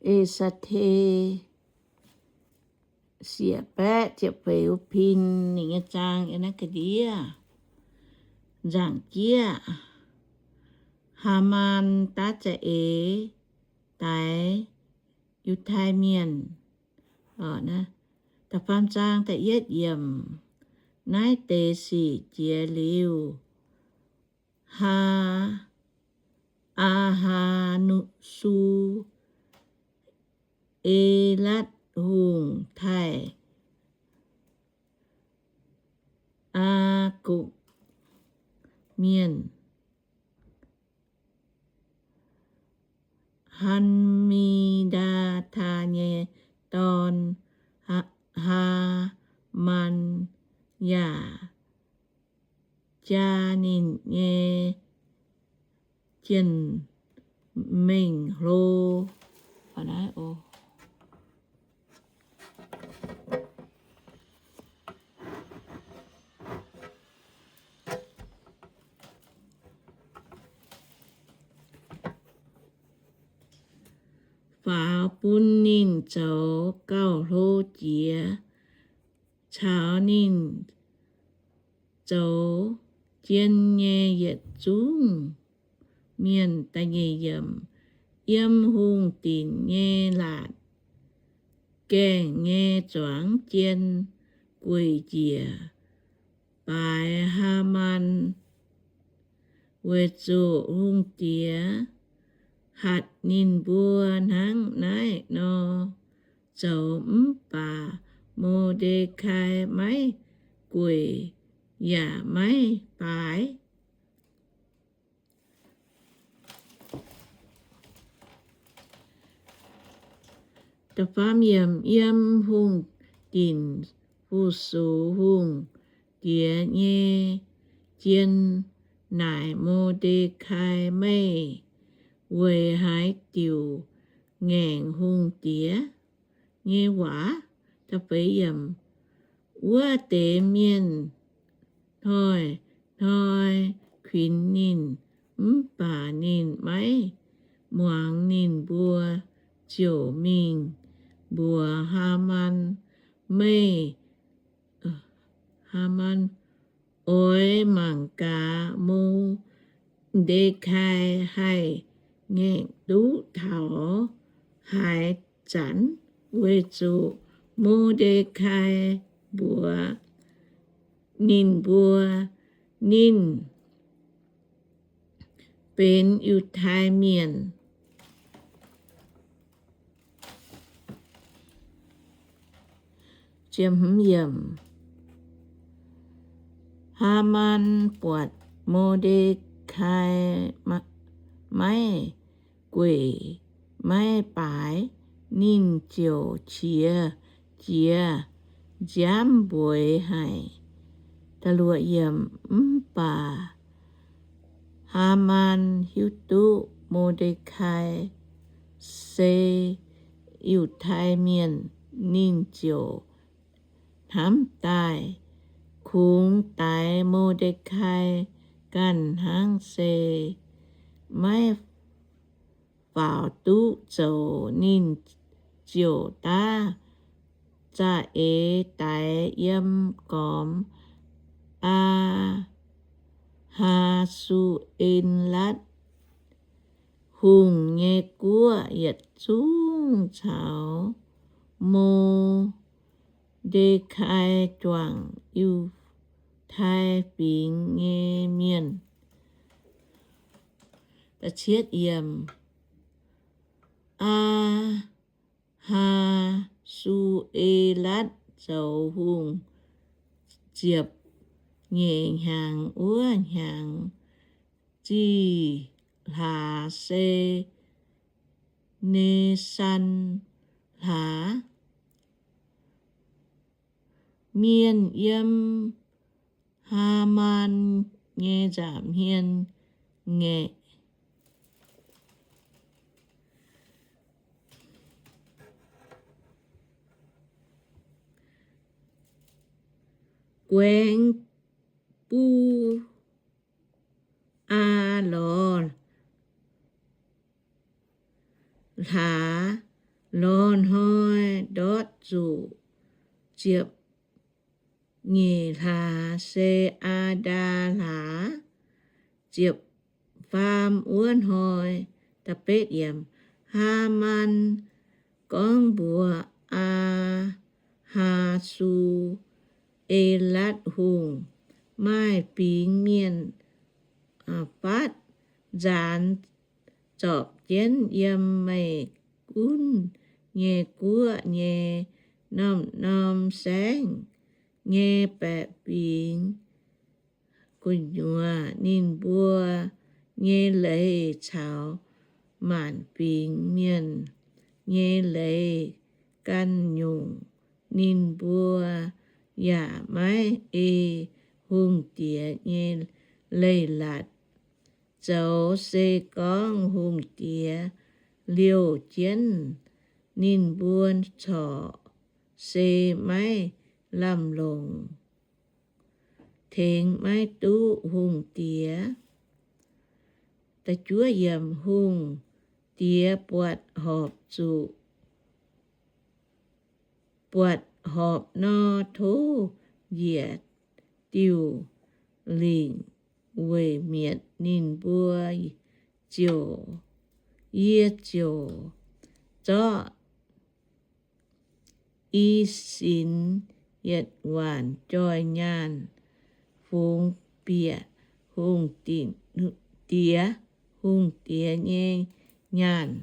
E^saa^te, siec baeqv ziepc feix wuov pin, ninh nyei zaang yiem naaiv ga'ndiev nzaangc jieqv. Haamaan daav za'eix daix Yiutai Mienh. Da'faam zaang da'yietv yiemc. Naaiv deix sic jiex liuz, Aa^haa^nu^su, Elatv Hungh, taaih Aa^gopc Mienh, Han^mi^ndaa^taa nyei dorn, Haamaan, yaac jaa ninh nyei jien-mengh hlo. Faaux bun ninh zoux gauh hlo jiex, caux ninh zoux jien nyei yietc zungv mienh. Yiem hungh dinc nyei laatc gaengh nyei zuangx jien gueic njiec baaix Haamaan, weic zuqc hungh diex hatc ninh mbuo hnangv naaiv nor zoux. Mv baac Mo^nde^kai maiv gueic yaac maiv baaix. Yiem hungh dinc fu-sux hungh diex nyei jien naaic Mo^nde^kai, Meih weic haaix diuc ngaengc hungh diex nyei waac? Wuov deix mienh hnoi-hnoi kuinx ninh, mv baac ninh maiv muangx ninh mbuo, ziouc mingh mbuox Haamaan, Meih, Haamaan, oix mangc gaax Mo^nde^kai haih ngaengc duqv taux haaix zanc, weic zuqc Mo^nde^kai mbuox ninh mbuo, ninh benx Yiutai Mienh. Haamaan buatc Mo^nde^kai maiv gueic maiv baaix, ninh ziouc qiex jiez nziaamv mbueiz haic. Mv baac Haamaan hiuv duqv Mo^nde^kai se Yiutai Mienh, ninh ziouc hnamv daaih, Kungx daix Mo^nde^kai ganh hnangv se maiv faaux duqv zoux. Ninh ziouc daav za'eix daix yiem gormx Aa^haa^su^en^latv Hungh nyei guoqv yietc zungv caux Mo^nde^kai juangc Yiutai Fingx nyei mienh. Aa^haa^su^e^latv zoux hungh ziepc nyeic hnyangx. Wuov hnyangx zih hlaax se Ne^saan hlaax. Mienh yiem Haamaan nyei nza'hmien ngaeqv, guaengx buv aa lorz hlaax lorz hnoi ndortv zuqc ziepc nyeic hlaax se Aa^ndaa hlaax ziepc faam wuov hnoi. Haamaan gorngv mbuox Aa^haasu^e^latv Hungh, Maaih fingx mienh fatv nzaanx zorpc jienv yiem meih gunv nyei guoqv nyei norm-norm saengv nyei baeqc fingx gu'nyuoz. Ninh mbuo nyei leiz caux maanc fingx mienh nyei leiz gan nyungc. Ninh mbuo yaac maiv ei hungh diex nyei leiz-latc zoux. Se gorngv hungh diex liouh jienv ninh mbuo corc, se maiv lamh longc, tengx maiv duqv hungh diex. Hungh diex buatc horpc zuqc, buatc horpc nor, tov njiec diuh lingc weic mietc ninh mbuo ziouc, yie ziouc zorqv i sinx yietc waanc joih nyaanh fungx bieqc hungh diex, hungh diex nyei nyaanh.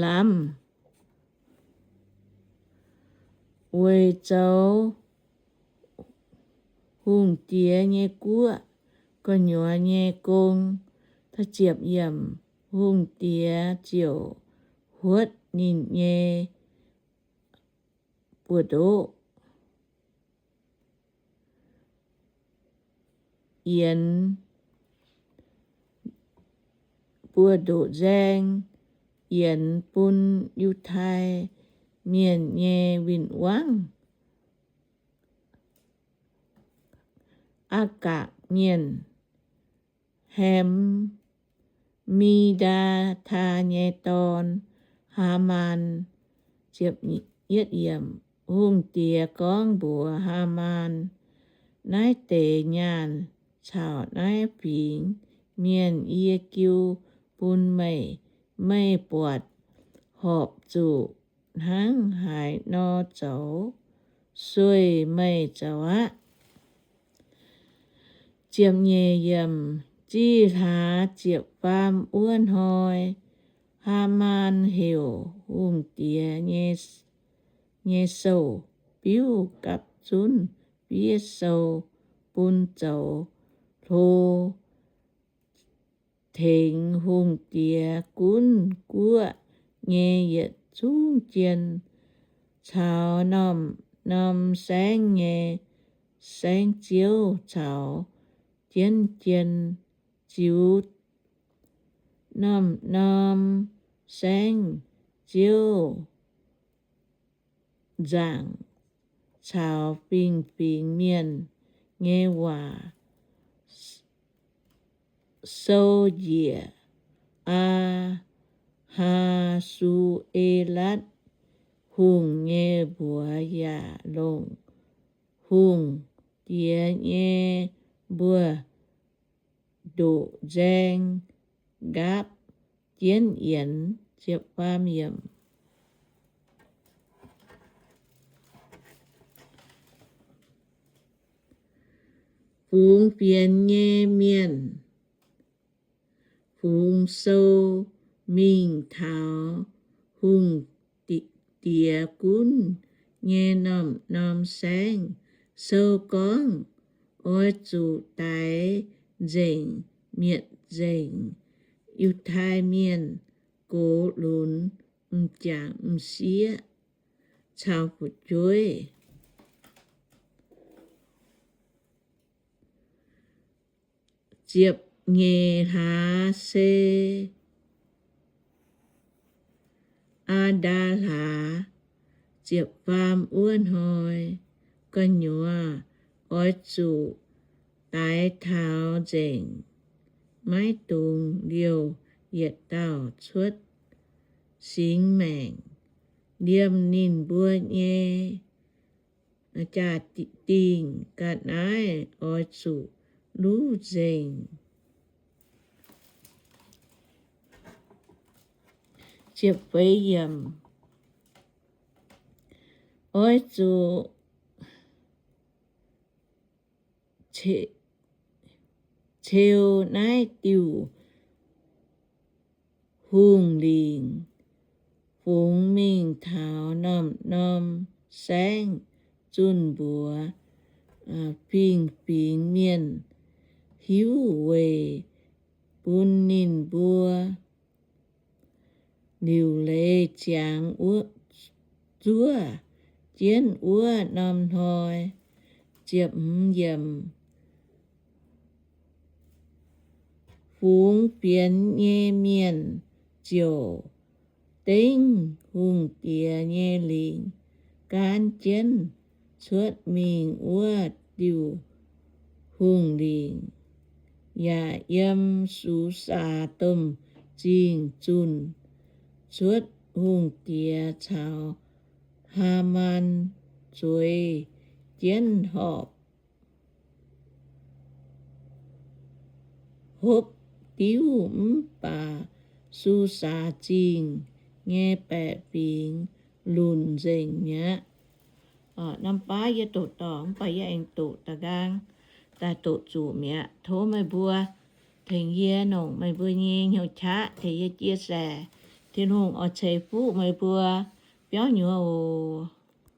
Lamz weic zoux hungh diex nyei guoqv gu'nyuoz nyei gong. Hungh diex ziouc huotv ninh nyei buoz-ndoqv yienx, buoz-ndoqv nzaeng yienx bun Yiutai Mienh nyei win-wangv, Aagakc Mienh, Ham^mi^ndaa^taa nyei dorn, Haamaan. Hungh diex gorngv mbuox Haamaan, Naaiv deix nyaanh caux naaiv fingx mienh yie jiu bun meih. Meih buatc horpc zuqc hnangv haaix nor zoux, sueih meih zoux aqv. Zih hlaax ziepc faam wuov hnoi, Haamaan heuc hungh diex nyei sou-biuv gapv zunv fiev sou bun zoux hlo tengx hungh diex gunv guoqv nyei yietc zungv jien, caux norm-norm saengv nyei saengv-ziouv, caux jienv jien ziux norm-norm saengv-ziouv nzaangc, caux fingx-fingx mienh nyei waac. Sou njiec Aa^haa^su^e^latv Hungh nyei mbuox yaac longc hungh diex nyei mbuoz-ndoqv nzaeng nqaapv jienv yienx. Fungx fienx nyei mienh fungx sou mingh taux hungh diex gunv nyei norm-norm saengv. Sou gorngv, Oix zuqc daix nzengc mietc nzengc Yiutai Mienh gox lunx m'jangc m'sieqv caux fu'jueiv. Ziepc nyeic hlaax se Aa^ndaa hlaax ziepc faam wuov hnoi gu'nyuoz, oix zuqc daix taux nzengc, maiv dungx liouh yietc dauh cuotv singx maengc. Liemh ninh mbuo nyei jaa-dingh ga'naaiv oix zuqc luv nzengc. Oix zuqc ceu naaiv diuh hungh lingc, fungx mingh taux norm-norm saengv zunh mbuox fingx-fingx mienh hiuv weic bun ninh mbuo liuc leiz ziangx zuov jienv wuov norm hnoi. Fungx fienx nyei mienh ziouc dengv hungh diex nyei lingc gaanv jienv cuotv mingh wuov diuh hungh lingc, yaac yiem Susaa Domh Zingh zunh cuotv. Hungh diex caux Haamaan zueiz jienv horpc hopv diuv, mv baac Susaa Zingh nyei baeqc fingx lunc nzengc mi'aqv. Norm baav yie doqc dorngc mv baac yie aengx doqc da'nqaang daaih doqc zuqc mi'aqv. Tov meih mbuo tengx yie nongc meih mbuo nyei hnyouv qaqv tengx yie chia sẻ. Tin-Hungh oix ceix fuqv meih mbuo biauv nyuoz oc.